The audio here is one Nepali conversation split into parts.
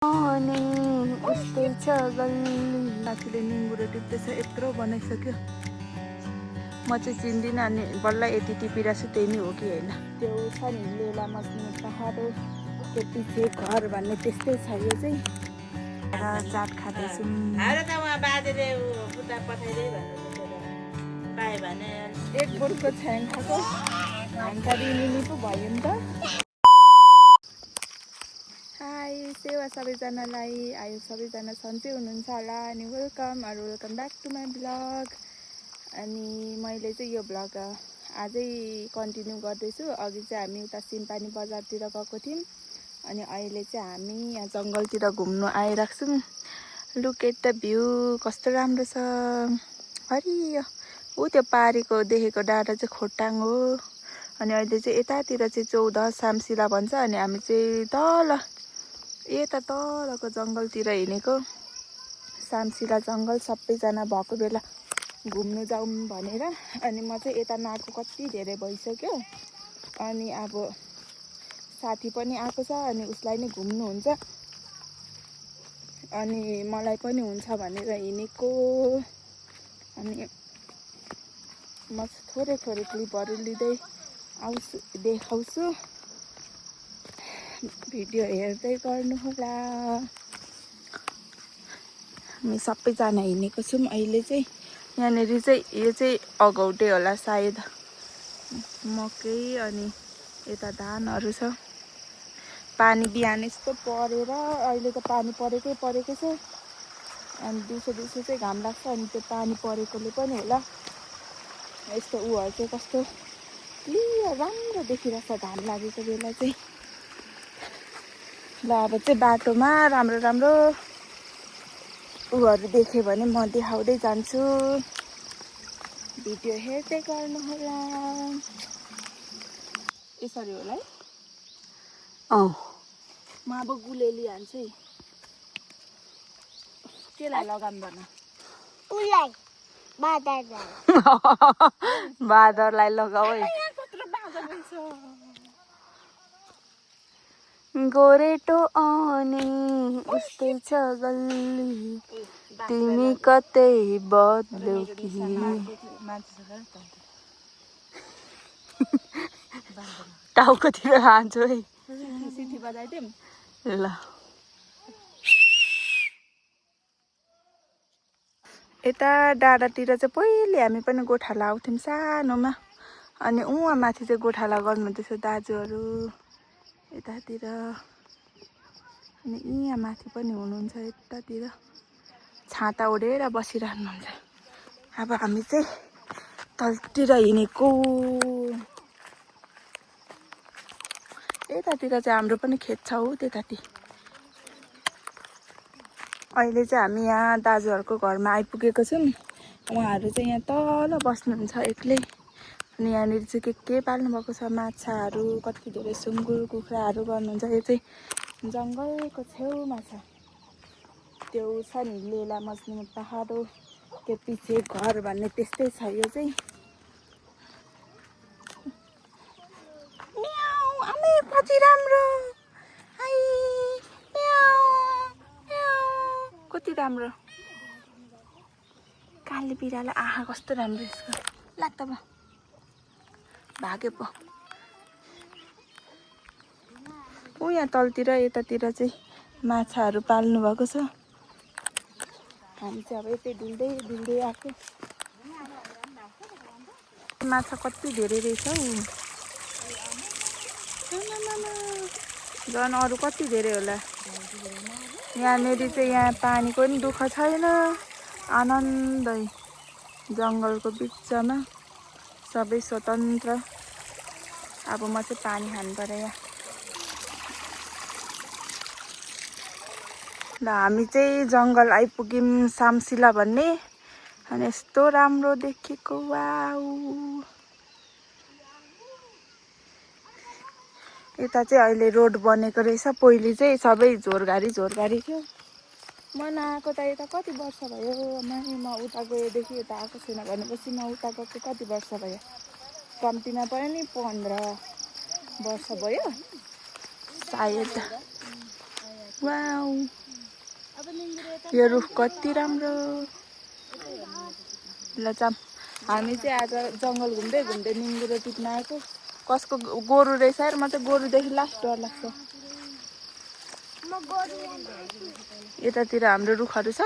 उस्तै छ गल्ली माथिले निङ्गुरो टिप्दैछ। यत्रो बनाइसक्यो। म चाहिँ चिन्दिनँ अनि बल्ल यति टिपिरहेको छु। त्यही नै हो कि होइन? त्यो छ नि लेला मस्ने पहाडो त्यो पछि घर भन्ने त्यस्तै छ यो चाहिँ। चाट खाँदैछौँ। एक बोटको छ्याङ खाएको हान्कारी मिनी पो भयो नि त। हाई सेवा सबैजनालाई। आयो सबैजना सन्चै हुनुहुन्छ होला अनि welcome back to my blog. अनि मैले चाहिँ यो ब्लग आजै कन्टिन्यू गर्दैछु। अघि चाहिँ हामी उता सिमपानी बजारतिर गएको थियौँ अनि अहिले चाहिँ हामी यहाँ जङ्गलतिर घुम्नु आइरहेको छौँ। लुक एट द भ्यू कस्तो राम्रो छ। हरियो ऊ त्यो पारीको देखेको डाँडा चाहिँ खोटाङ हो। अनि अहिले चाहिँ यतातिर चाहिँ 14 सामसिला भन्छ अनि हामी चाहिँ तल यता तलको जङ्गलतिर हिँडेको। सामसिला जङ्गल सबैजना भएको बेला घुम्नु जाउँ भनेर। अनि म चाहिँ यता नआएको कति धेरै भइसक्यो। अनि अब साथी पनि आएको छ अनि उसलाई नै घुम्नु हुन्छ अनि मलाई पनि हुन्छ भनेर हिँडेको। अनि म थोरै क्लिपहरू लिँदै आउँछु देखाउँछु। भिडियो हेर्दै गर्नु होला। हामी सबैजना हिँडेको छौँ अहिले चाहिँ। यहाँनिर चाहिँ यो चाहिँ अगौटे होला सायद मकै अनि यता धानहरू छ। पानी बिहान यस्तो परेर अहिले त पानी परेकै छ। अनि दिउँसो चाहिँ घाम लाग्छ अनि त्यो पानी परेकोले पनि होला यस्तो उहरू चाहिँ कस्तो क्लियर राम्रो देखिरहेछ घाम लागेको बेला चाहिँ। ल अब चाहिँ बाटोमा राम्रो राम्रो उहरू देख्यो भने म देखाउँदै जान्छु। भिडियो हेर्दै गर्नु होला। यसरी होला है। म अब गुलेली हान्छु है। केलाई लगाम भन? बाँदरलाई लगाऊ है। गोरेटो आउने उस्तै छ गल्ली तिमी कतै बद्ल्यौ कि। टाउकोतिर हान्छु है। सिटी बजाइदिउँ ल। यता डाँडातिर चाहिँ पहिले हामी पनि गोठाला आउँथ्यौँ सानोमा। अनि उहाँ माथि चाहिँ गोठाला गर्नुहुँदैछ दाजुहरू यतातिर। अनि यहाँ माथि पनि हुनुहुन्छ यतातिर छाता ओढेर बसिरहनुहुन्छ। अब हामी चाहिँ तलतिर हिँडेको। यतातिर चाहिँ हाम्रो पनि खेत छ हो त्यतातिर। अहिले चाहिँ हामी यहाँ दाजुहरूको घरमा आइपुगेको छौँ। उहाँहरू चाहिँ यहाँ तल बस्नुहुन्छ एक्लै। अनि यहाँनिर चाहिँ के पाल्नु भएको छ माछाहरू कति धेरै सुँगुर कुखुराहरू गर्नुहुन्छ। यो चाहिँ जङ्गलको छेउमा छ। त्यो छ नि लेला मस्ने पहाडो त्यो पछि घर भन्ने त्यस्तै छ यो चाहिँ। आमे कति राम्रो कति राम्रो काली बिरालो। आहा कस्तो राम्रो यसको लाग्छ म भाग्यो पो। ऊ यहाँ तलतिर यतातिर चाहिँ माछाहरू पाल्नु भएको छ। हामी चाहिँ अब यतै डुल्दै आएको। माछा कति धेरै रहेछ हौ। झन् अरू कति धेरै होला। यहाँनिर चाहिँ यहाँ पानीको पनि दुःख छैन। आनन्दै जङ्गलको बिचमा सबै स्वतन्त्र। अब म चाहिँ पानी खानु पर्यो यहाँ। ल हामी चाहिँ जङ्गल आइपुग्यौँ सामसिला भन्ने। अनि यस्तो राम्रो देखेको वाउ। यता चाहिँ अहिले रोड बनेको रहेछ। पहिले चाहिँ सबै झोरगाडी थियो। म नआएको त यता कति वर्ष भयो। म उता गएदेखि यता आएको छैन भनेपछि म उता गएको कति वर्ष भयो। कम्तीमा पनि 15 वर्ष भयो सायद। वाउ यो रुख कति राम्रो। ल जाम हामी चाहिँ आज जङ्गल घुम्दै घुम्दै निङ्गुरो टिप्न आएको। कसको गोरु रहेछ यार, म चाहिँ गोरुदेखि लास्ट डर लाग्छ। यतातिर हाम्रो रुखहरू छ।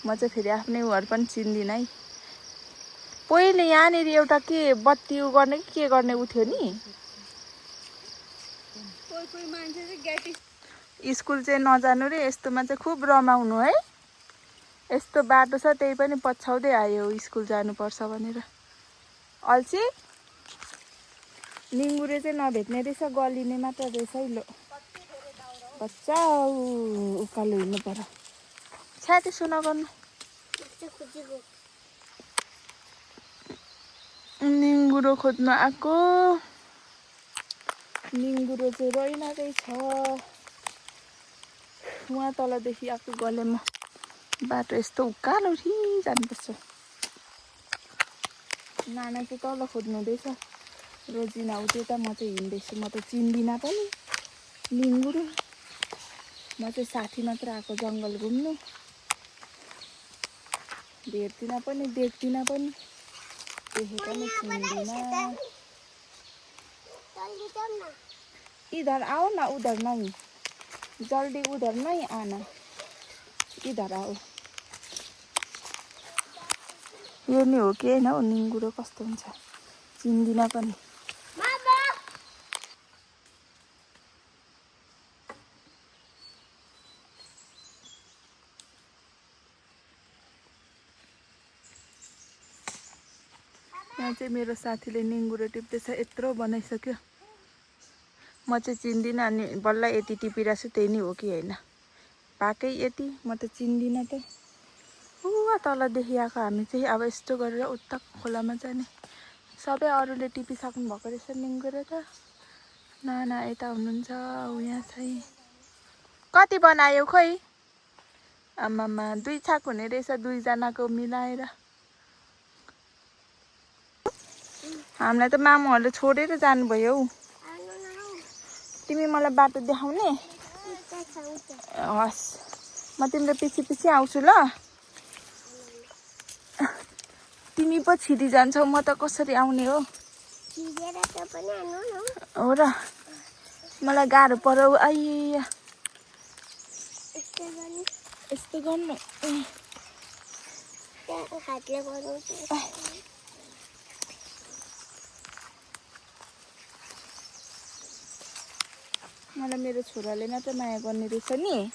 म चाहिँ फेरि आफ्नै उहरू पनि चिन्दिनँ है। पहिले यहाँनिर एउटा के बत्ती उ गर्ने कि के गर्ने उ थियो नि। स्कुल चाहिँ नजानु रे, यस्तोमा चाहिँ खुब रमाउनु है। यस्तो बाटो छ त्यही पनि पछ्याउँदै आयो स्कुल जानुपर्छ भनेर। अल्छी निङ्गुरे चाहिँ नभेट्ने रहेछ, गलिने मात्र रहेछ है। लो बच्चा उकालो हिँड्नु पर्यो। छ्या त्यसो नगर्नु। निङ्गुरो खोज्नु आएको। निङ्गुरो चाहिँ रहेनकै छ। उहाँ तलदेखि आएको गलेमा बाटो यस्तो उकालो जानुपर्छ। नाना चाहिँ तल खोज्नु हुँदैछ। रोजिना उ त्यता, म चाहिँ हिँड्दैछु। म त चिन्दिनँ पनि निङ्गुरो। म चाहिँ साथी मात्र आएको जङ्गल घुम्नु। भेट्दिनँ पनि देख्दिनँ पनि, देखेको पनि चिन्दिनँ। इधर आओ न, उधर नहीं, जल्दी उधर नहीं आना, इधर आओ। यो नि हो कि होइन हौ निङ्गुरो, कस्तो हुन्छ चिन्दिनँ पनि। यहाँ चाहिँ मेरो साथीले निङ्गुरो टिप्दैछ। यत्रो बनाइसक्यो। म चाहिँ चिन्दिनँ अनि बल्ल यति टिपिरहेको छु। त्यही नै हो कि होइन, पाकै यति। म त चिन्दिनँ त। तलदेखि आएको हामी चाहिँ अब यस्तो गरेर उता खोलामा जाने। सबै अरूले टिपिसक्नु भएको रहेछ निङ्गुरो त। नाना यता हुनुहुन्छ, यहाँ चाहिँ कति बनायो खोइ। आमामा 2 छाक हुने रहेछ, 2 जनाको मिलाएर। हामीलाई त मामुहरूले छोडेर जानुभयो हौ। तिमी मलाई बाटो देखाउने? हस्, म तिम्रो पछि पछि आउँछु ल। तिमी पो छिरी जान्छौ, म त कसरी आउने हो? हो र, मलाई गाह्रो पर्यो। आइया यस्तो गर्नु। मलाई मेरो छोराले मात्र माया गर्ने रहेछ नि।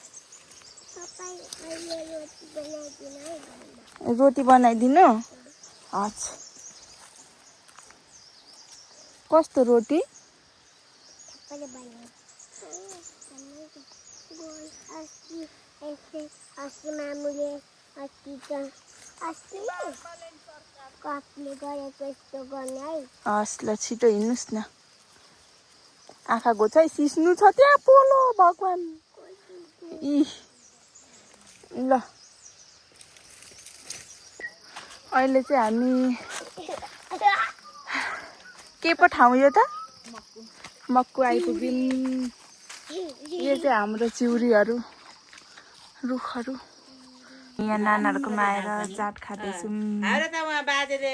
रोटी बनाइदिनु? अच्छा, कस्तो रोटी? हस् ल, छिटो हिँड्नुहोस् न। आँखा घोचाइ सिस्नु छ त्यहाँ पोलो भगवान। ल अहिले चाहिँ हामी के पो ठाउँ यो त? मक्कु आइपुग्यौँ। यो चाहिँ हाम्रो चिउरीहरू, रुखहरू। यहाँ नानाहरूकोमा आएर चाट खाँदैछौँ। हाम्रो त उहाँ बाजेले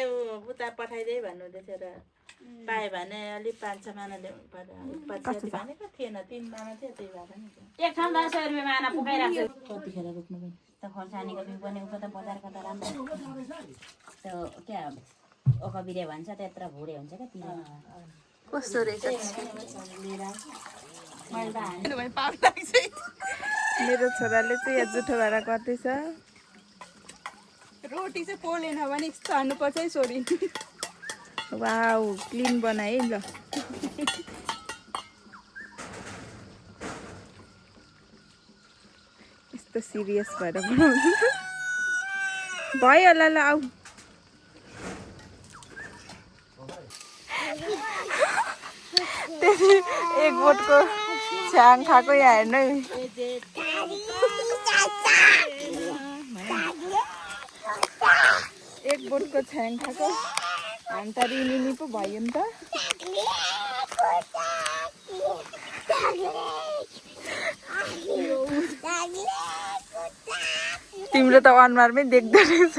उता पठाइदिए भन्नुहुँदै थियो र पायो भने अलिक 5-6 माना ल्याउनु पर्यो। भनेको थिएन, 3 माना थियो, त्यही भएर नि। एक ठाउँ 10 रुपियाँ माना पुगाइराख्छु। कतिखेर रोप्नु पनि त खोर्सानीको बिउ पनि उता त बजारको त राम्रो त्यो क्या ओखबिरे भन्छ, त्यत्रो भुडे हुन्छ क्या तिर। कस्तो रहेछ? मेरो छोराले चाहिँ यहाँ जुठो भाडा गर्दैछ। रोटी चाहिँ पोलेन भने यस्तो हान्नुपर्छ है छोरी। वाउ, क्लिन बनाए ल। यस्तो सिरियस भएर बनाउनु भयो होला। ल आऊ। एक बोटको छ्याङ खाएको यहाँ हेर्नु है। एक बोटको छ्याङ खाएको हामी त रिनिनी पो भयो नि त। तिम्रो त अनुहारमै देख्दो रहेछ